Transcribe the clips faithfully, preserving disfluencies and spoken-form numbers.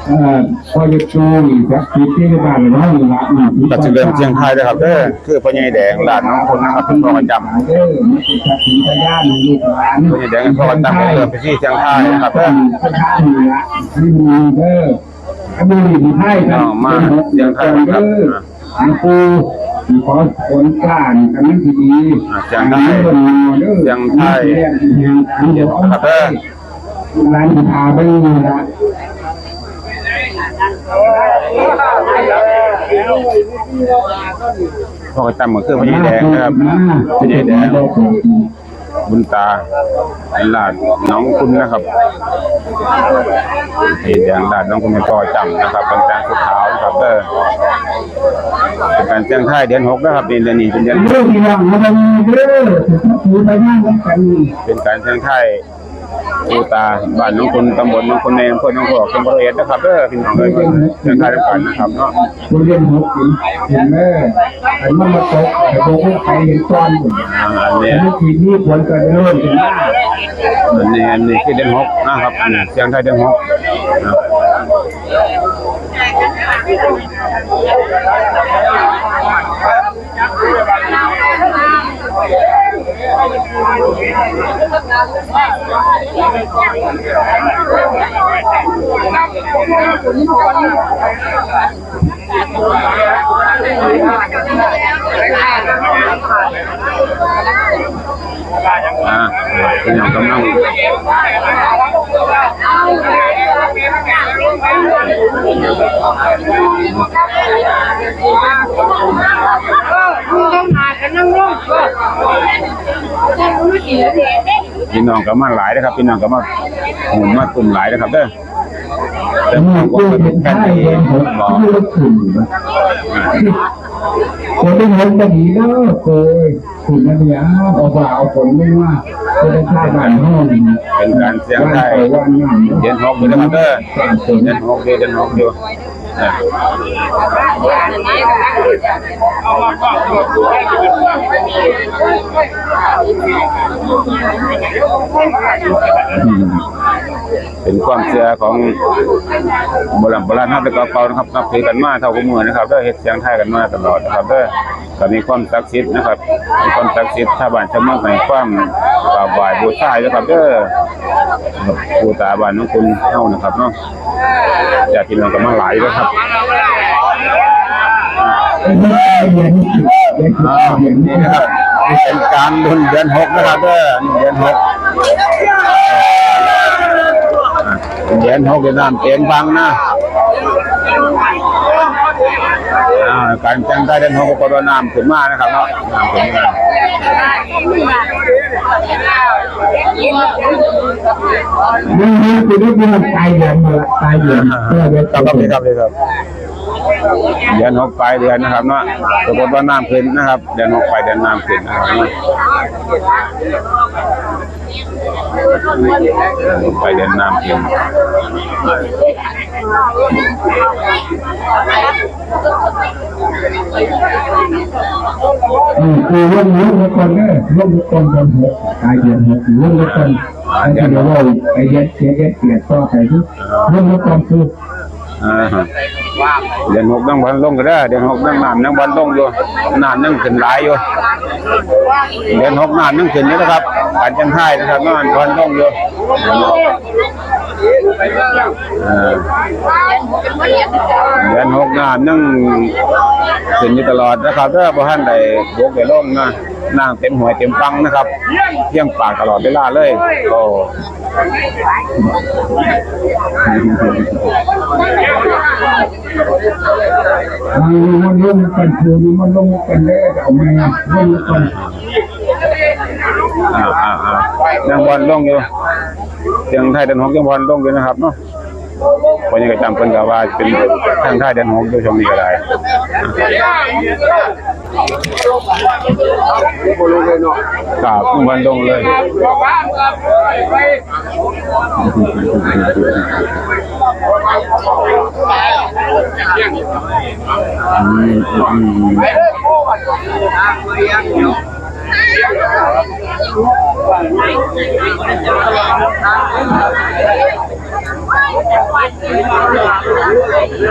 เอ่อพอจะดูอีกครับที่ที่บ้านเรานี่ละอืม ก็สิเริ่มเสี่ยงทายแล้วครับเด้อ คือพ่อใหญ่แดง ลาดน้องคุณนะครับ คุณพ่อกระจำ เด้อมันเป็นสักขีพยานลูกหลาน พ่อใหญ่แดง พ่อกระจำ เริ่มพิธีเสี่ยงทายนะครับเด้อ เสี่ยงทายนี่ละที่มีเด้อ อันนี้มีไพ่กัน เอามาเสี่ยงทายครับ เด้อ หลวงปู่ขอผลกล้านี่กำลังสิดี อ่าเสี่ยงทาย อันนี้เบิ่งเด้อ เสี่ยงทาย อันนี้เสี่ยงทาย อันเดียวเอา ครับเด้อ ร้านพาไปนี่ละ พ่อกระจำก็คือพ่อใหญ่แดงนะครับ มา พ่อใหญ่แดง บุญตา ลาดน้องคุณนะครับ พ่อใหญ่แดง ลาดน้องคุณ พ่อกระจำนะครับ เป็นการสุดท้ายนะครับเด้อ เป็นการเสี่ยงทายเดือนหกนะครับ นี่เดือนนี้เป็นเดือน เรื่องที่ว่ามันมีเด้อ ถือไปนั่งกัน เป็นการเสี่ยงทาย ปู่ตา บ้านน้องคุณ ตำบลน้องคุณ ในอำเภอน้องพอก จังหวัดร้อยเอ็ดนะครับเด้อ พี่น้องเอ้ย เสี่ยงทายนำกันนะครับเนาะ ผู้เรียนหกสิบเห็นแม่ อันนั้นมาตก แต่บอกว่าใครเห็นตอนอยู่ อ่า อันนี้ อันนี้ทีนี้ควรจะเริ่มถึงหน้า อันนี้ อันนี้คือเดือนหกนะครับ อันนี้เสี่ยงทายเดือนหกนะ อ่า พี่น้องกำลัง พี่น้องก็มาหลายนะครับ พี่น้องก็มา โอ้ มาตุ่มหลายนะครับเด้อ แต่ผมว่าเป็นแค่นี้ บอก คนที่เห็นก็ดีแล้วโกยคุณนั่นเนี่ย เอาว่าเอาผลนี่ว่า จะได้ชาติบ้านห้อง เป็นการเสี่ยงทาย วันไปวันนั่น เดือนหกอยู่นะครับเด้อ เดือนหกอยู่ เดือนหกอยู่ อ่ะ อืม เป็นความเชื่อของโบราณ โบราณเฮาแต่เก่าๆนะครับ นับถือกันมาเท่ากับมือนะครับ เด้อ เฮ็ดเสี่ยงทายกันมาตลอดนะครับ เด้อ ก็มีความศักดิ์สิทธิ์นะครับ มีความศักดิ์สิทธิ์ ชาวบ้านชาวเมืองให้ความกราบไหว้บูชาอยู่ครับ เด้อ ปู่ตาบ้านน้องคุณเฮานะครับเนาะ ญาติพี่น้องก็มาหลายอยู่ครับ อ่า นี่นะครับ เป็นการบุญเดือนหกนะครับ เด้อ เดือนหก เดือนหกเดือนน้ำเต็มฟังนะ อ่า การเสี่ยงทายเดือนหกก็น้ำขึ้นมานะครับเนาะ น้ำขึ้นมา นี่คือเรื่องที่มันตายเดือนมาละ ตายเดือน เออ เดี๋ยว ครับ ครับ ครับ ครับ เดือนหกปลายเดือนนะครับเนาะ ปรากฏว่าน้ำขึ้นนะครับ เดือนหกปลายเดือนน้ำขึ้นนะครับเนาะ ไปเล่นน้ำเอง อืม คือร่วมรู้ไว้ก่อนเด้อ ร่วมรู้ก่อนเดือนหก ปลายเดือนหก ร่วมรู้ก่อน อันนี้เดี๋ยวเราไปเย็ดเย็ดเย็ดเปียกต่อไปทุก ร่วมรู้ก่อนคือ อ่าฮะ เดือนหกยังบ่ทันลงก็ได้ เดือนหกยังน้ำยังบ่ทันลงอยู่ น้ำยังขึ้นหลายอยู่ เดือนหกน้ำยังขึ้นอยู่นะครับ การเสี่ยงทายนะครับ น้ำบ่ทันลงอยู่ อ่า เดือนหกน้ำยังขึ้นอยู่ตลอดนะครับ เด้อ บ่ทันได้บกได้ลงนะ น้ำเต็มห้วยเต็มฝั่งนะครับ เพียงปากตลอดเวลาเลย โอ้ มันลงกันคือมันลงกันแล้วเอาไงลงกัน อ่า อ่า อ่า ยังบ่ทันลงอยู่ เสี่ยงทายเดือนหกยังบ่ทันลงอยู่นะครับเนาะ วันนี้ก็จำเพิ่นก็ว่าเป็นเสี่ยงทายเดือนหกอยู่ช่วงนี้ก็ได้ ครับ บ่ทันลงเลย อืม อืม เ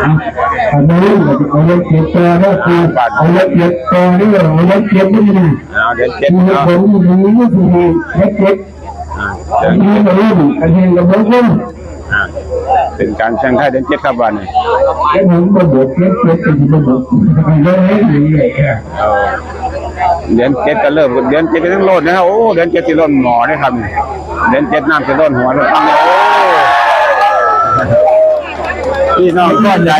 อาเอาเรื่องเอาเรื่องเจ็ดต่อแล้วคือเอาเรื่องเจ็ดต่อนี่เอาเรื่องเจ็ดนี่นะเอาเดือนเจ็ดมีเนาะผลดีนี่คือเรื่องเจ็ดอ่าเดือนเจ็ดอันนี้ก็เรื่องอันนี้ก็เรื่องอ่าเป็นการแข่งไทยเดือนเจ็ดครับวันนี้เจ็ดหนึ่งบ่บวกเจ็ดเจ็ดเป็นบ่บวกเรื่องนี้เลยเออ เดือนเจ็ดก็เริ่มเดือนเจ็ดก็ยังล้นนะครับโอ้เดือนเจ็ดสิล้นหม้อนะครับเดือนเจ็ดน้ำสิล้นหัวล้นตังโอ้พี่น้องพอใจ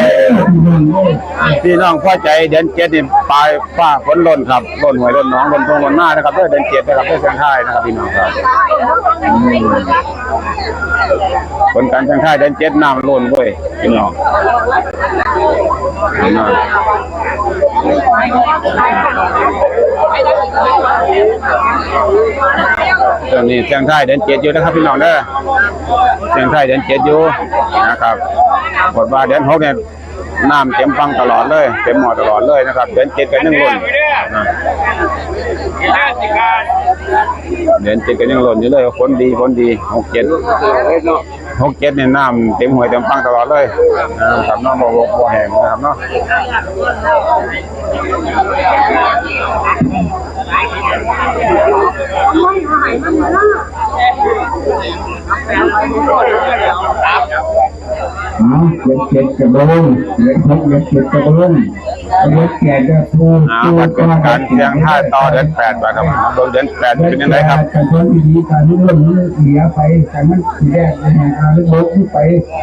พี่น้องพอใจเดือนเจ็ดนี่ปลายฟ้าฝนล้นครับล้นห้วยล้นหนองล้นทุ่งล้นนานะครับเด้อเดือนเจ็ดนะครับเด้อเชียงไฮ้นะครับพี่น้องครับอืม ผลการแข่งขันเดือนเจ็ดน้ำล้นเว้ยพี่น้องตอนนี้แข่งขันเดือนเจ็ดอยู่นะครับพี่น้องเด้อแข่งขันเดือนเจ็ดอยู่นะครับบทว่าเดือนหกเนี่ยน้ำเต็มฟังตลอดเลยเต็มหม้อตลอดเลยนะครับเดือนเจ็ดก็ยังล้นนะเดือนเจ็ดก็ยังล้นอยู่เลยฝนดีฝนดีหกเจ็ด หกเจ็ดเนี่ยน้ำเต็มห้วยเต็มฟังตลอดเลยนะครับเนาะบ่บ่บ่แห้งนะครับเนาะเอาเจ็ดเจ็ดกระเบื้องเจ็ดหกเจ็ดเจ็ดกระเบื้อง เดือนแปดก็ถูกเอาบัตรเป็นการเสี่ยงท้ายต่อเดือนแปดบัตรครับเบิ่งเดือนแปดเป็นยังไงครับแต่คนดีการที่เรื่องนี้เสียไปแต่มันเสียแดดในการเลือกที่ไป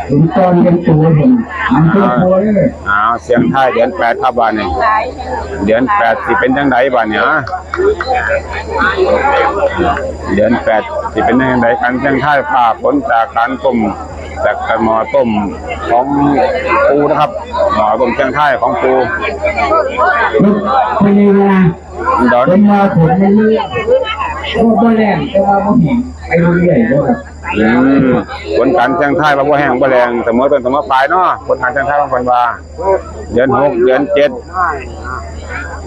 ถึงตอนเรียนตัวเห็นมันก็พอเลยเอาเสี่ยงท้ายเดือนแปดครับวันนี้เดือนแปดสิเป็นยังไงวันนี้เดือนแปดสิเป็นยังไงการเสี่ยงท้ายฝากผลจากการต้มจากหม้อต้มของปูนะครับ หมอผมเชียงไทยของปูเป็นไงล่ะดอนเป็นมาผมไม่รู้ก็บ่แรงแต่ว่าบ่เห็นไปเรื่อยๆนะครับอืมผลการเชียงไทยว่าบ่แห้งบ่แรงเสมอต้นเสมอปลายเนาะผลการเชียงไทยบางคนว่าเดือนหกเดือนเจ็ด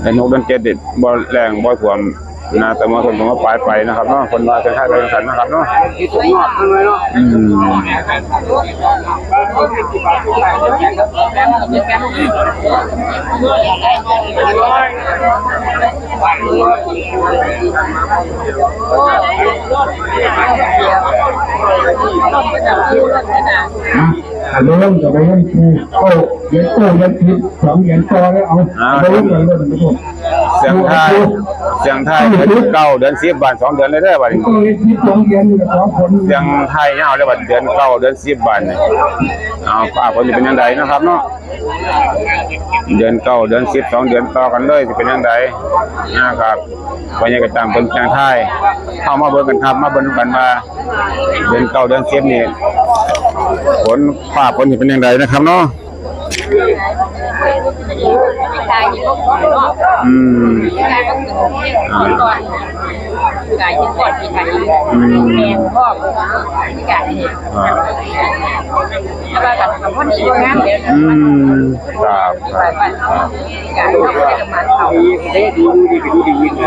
เดือนหกเดือนเจ็ดนี่บ่แรงบ่ท่วม นะแต่มาคนผมก็ปลายไปนะครับเนาะคนมาจะให้ไปกันนะครับเนาะอืมอ่ะ อ่ะเริ่มกับเริ่มคือโอ้เหรียญโอ้เหรียญสิบสองเหรียญต่อแล้วเอาอ่าเอาเริ่มกันเริ่มกันทุกคนเสียงไทายเสียงไทายเดือนเก้าเดือนสิบบาทสองเดือนเลยเด้อบัดนี้โอ้เหรียญสิบสองเหรียญกับสองคนเสียงไทายยาวเลยบัดเดือนเก้าเดือนสิบบาทนี่เอาป้าคนจะเป็นยังไงนะครับเนาะเดือนเก้าเดือนสิบสองเดือนต่อกันเลยจะเป็นยังไงนะครับวันนี้ก็ตามเป็นเสียงไทายเข้ามาเบิ่งกันครับมาเบิ่งกันมา เดือนเก้าเดือนสิบนี่ฝนฟ้าฝนสิเป็นยังไงนะครับเนาะอืมอ่าอืมอ่าอืมครับครับ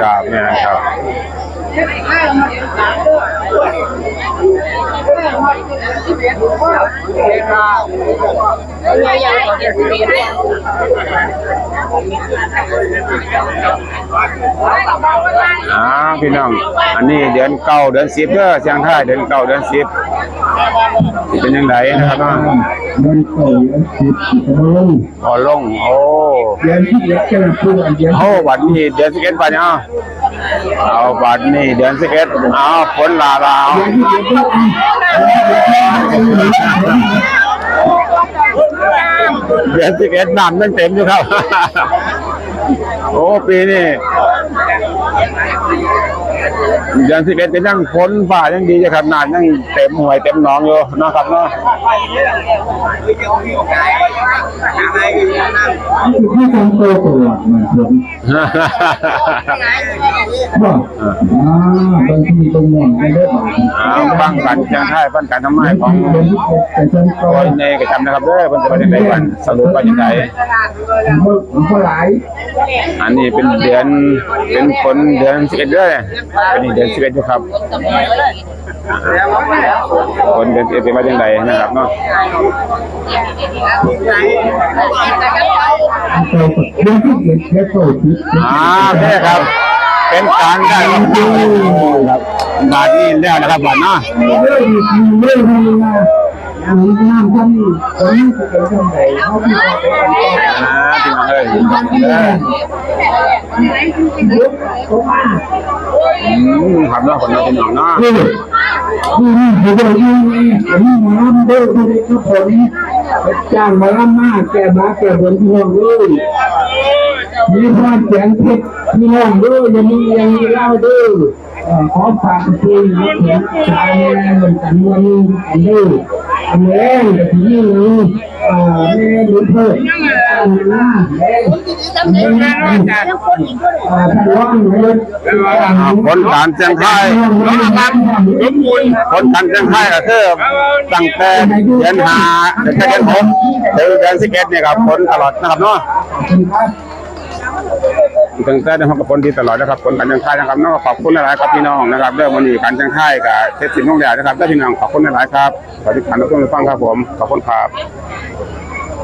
ครับแม่นครับ อ่าพี่น้อง อันนี้เดือนเก้าเดือนสิบเด้อเชียงไทยเดือนเก้าเดือนสิบสิเป็นยังไงนะครับเนาะเดือนเก้าเดือนสิบสิบ่ลง อ๋อลงโอ้เดือนที่เอ็ดจะมาพูดอันเดียวโอ้บัดนี้เดือนสิบเอ็ดบัดนี้เอาเอาบัดนี้เดือนสิบเอ็ดเอาฝนลาลาเอาเดือนที่เอ็ดก็เอาเดือนสิบเอ็ดน้ำยังเต็มอยู่ครับโอ้ปีนี้เดือนสิบเอ็ดก็ยังฝนฟ้ายังดีอยู่ครับน้ำยังเต็มห้วยเต็มหนองอยู่เนาะครับเนาะ คือทำตัวตลอดเหมือนผมบอกอ่าบางทีตรงนั้นไม่ได้บอกเอาฟังกันเชียงไทยฟังกันทำไมของแต่ฉันก็ โอ้ยในกระจำนะครับเด้อเพิ่นจะไปยังไงกันสรุปว่ายังไงผมก็หลายอันนี้เป็นเดือนเป็นฝนเดือนสิบเอ็ดเด้ออันนี้เดือนสิบเอ็ดอยู่ครับ คนเป็นเอฟซีว่าจังใดนะครับเนาะ อ่าโอเคครับ เป็นการได้ครับ บาทนี้แล้วนะครับบาทเนาะ อ่าพี่น้องเอ้ย อืมครับเนาะ พี่น้องเนาะ เออนี่นี่คือเรื่องนี้นี่อันนี้หมอลำเด้อที่ได้รับผลจ้างหมอลำมาแก้บาปแก้บนพี่น้องเอ้ยมีพรแสงเพชรพี่น้องเด้ออย่ามีอย่างนี้เล่าเด้อเอ่อขอฝากเพลงนะผมสายแม่เหมือนกันวันนี้กันเด้ออันแรกกับที่นี่นะเอ่อแม่หลวงพ่ออันนั้นแม่ อ่าผลการเสี่ยงทายผลการเสี่ยงทายก็คือตั้งแต่เดือนห้าตั้งแต่เดือนหกถึงเดือนสิบเอ็ดเนี่ยครับผลตลอดนะครับเนาะตั้งแต่เดือนหกกับผลดีตลอดนะครับผลการเสี่ยงทายนะครับเนาะขอบคุณหลายๆครับพี่น้องนะครับเรื่องวันนี้การเสี่ยงทายกับเสร็จสิ้นลงแล้วนะครับเด้อพี่น้องขอบคุณหลายๆครับขอบคุณท่านผู้ชมที่ฟังครับผมขอบคุณครับ